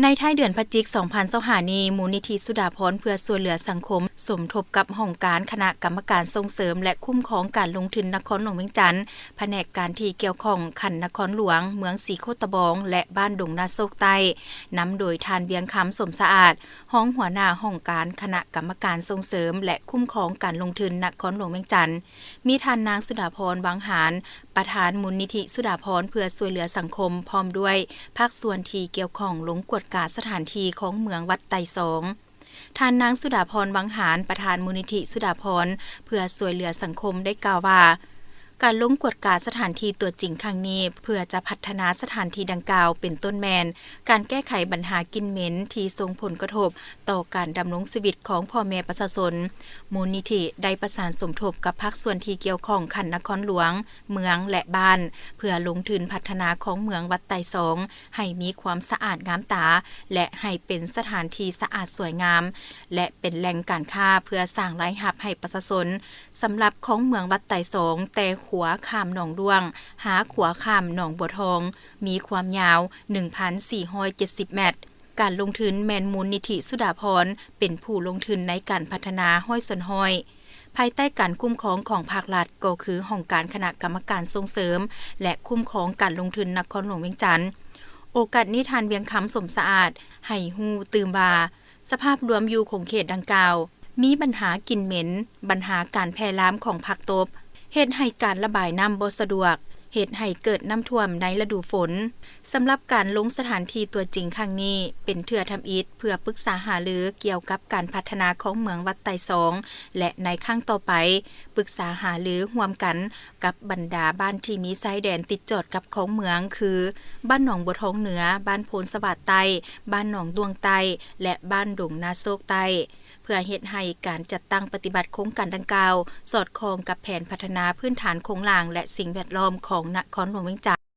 ໃນທ້າຍເດືອນພະຈິກ ສອງພັນຊາວຫ້ານີ້, ມູນນິທິສຸດາພອນເພື່ອຊ່ວຍເຫຼືອສັງຄົມ ສົມທົບກັບຫ້ອງການຄະນະກຳມະການສົ່ງເສີມ ແລະ ຄຸ້ມຄອງການລົງທຶນນະຄອນຫຼວງວຽງຈັນ, ພະແນກການທີ່ກ່ຽວຂ້ອງຂັ້ນນະຄອນຫຼວງ, ເມືອງສີໂຄດຕະບອງ ແລະ ບ້ານດົງນາໂຊກໃຕ້, ນຳໂດຍທ່ານ ວຽງຄຳ ສົມສະອາດ, ຮອງຫົວໜ້າຫ້ອງການຄະນະກຳມະການສົ່ງເສີມ ແລະ ຄຸ້ມຄອງການລົງທຶນນະຄອນຫຼວງວຽງຈັນ, ມີທ່ານນາງ ສຸດາພອນ ວັງຫານ, ປະທານມູນນິທິສຸດາພອນເພື່ອຊ່ວຍເຫຼືອສັງຄົມ, ພ້ອມດ້ວຍພາກສ່ວນທີ່ກ່ຽວຂ້ອງລົງກວດກາສະຖານທີ່ຂອງເມືອງວັດໄຕສອງ. ທ່ານນາງ ສຸດາພອນ ວັງຫານ, ປະທານມູນນິທິສຸດາພອນເພື່ອຊ່ວຍເຫຼືອສັງຄົມ ໄດ້ກ່າວວ່າ, ການລົງກວດກາສະຖານທີ່ຕົວຈິງຄັ້ງນີ້ ເພື່ອຈະພັດທະນາສະຖານທີ່ດັ່ງກ່າວ, ເປັນຕົ້ນແມ່ນ ການແກ້ໄຂບັນຫາກິ່ນເໝັນທີ່ສົ່ງຜົນກະທົບຕໍ່ການດຳລົງຊີວິດຂອງພໍ່ແມ່ປະຊາຊົນ. ມູນນິທິໄດ້ປະສານສົມທົບກັບພາກສ່ວນທີ່ກ່ຽວຂ້ອງຂັ້ນນະຄອນຫຼວງ, ເມືອງ ແລະ ບ້ານ ເພື່ອລົງທຶນພັດທະນາຂອງເມືອງວັດໄຕສອງ ໃຫ້ມີຄວາມສະອາດງາມຕາ ແລະ ໃຫ້ເປັນສະຖານທີ່ສະອາດສວຍງາມ ແລະ ເປັນແຫຼ່ງການຄ້າເພື່ອສ້າງລາຍຮັບໃຫ້ປະຊາຊົນ. ສຳລັບຂອງເມືອງວັດໄຕສອງ, ແຕ່ຂົວຂ້າມໜອງດ້ວງ ຫາຂົວຂ້າມໜອງບົວທອງ ມີຄວາມຍາວ ໜຶ່ງພັນສີ່ຮ້ອຍເຈັດສິບແມັດ. ການລົງທຶນແມ່ນມູນນິທິສຸດາພອນເປັນຜູ້ລົງທຶນໃນການພັດທະນາຮ້ອຍສ່ວນຮ້ອຍ ພາຍໃຕ້ການຄຸ້ມຄອງຂອງພາກລັດ, ກໍຄືຫ້ອງການຄະນະກຳມະການສົ່ງເສີມ ແລະ ຄຸ້ມຄອງການລົງທຶນນະຄອນຫຼວງວຽງຈັນ. ໂອກາດນີ້, ທ່ານ ວຽງຄຳ ສົມສະອາດ ໃຫ້ຮູ້ຕື່ມວ່າ, ສະພາບລວມຢູ່ຂົງເຂດດັ່ງກ່າວ ມີບັນຫາກິ່ນເໝັນ, ບັນຫາການແຜ່ລາມຂອງຜັກຕົບ ເຮັດໃຫ້ການລະບາຍນ້ຳບໍ່ສະດວກ, ເຮັດໃຫ້ເກີດນ້ຳຖ້ວມໃນລະດູຝົນ. ສຳລັບການລົງສະຖານທີ່ຕົວຈິງຄັ້ງນີ້ ເປັນເທື່ອທຳອິດເພື່ອປຶກສາຫາລືກ່ຽວກັບການພັດທະນາຂອງເມືອງວັດໄຕສອງ ແລະ ໃນຄັ້ງຕໍ່ໄປ ປຶກສາຫາລືຮ່ວມກັນກັບບັນດາບ້ານທີ່ມີຊາຍແດນຕິດຈອດກັບຂອງເມືອງ ຄື ບ້ານໜອງບົວທອງເໜືອ, ບ້ານໂພນສະຫວາດໃຕ້, ບ້ານໜອງດ້ວງໃຕ້ ແລະ ບ້ານດົງນາໂຊກໃຕ້. ເພື່ອເຮັດໃຫ້ການຈັດຕັ້ງປະຕິບັດໂຄງການດັ່ງກ່າວ ສອດຄ່ອງກັບແຜນພັດທະນາພື້ນຖານໂຄງລ່າງ ແລະ ສິ່ງແວດລ້ອມຂອງນະຄອນຫຼວງວຽງຈັນ.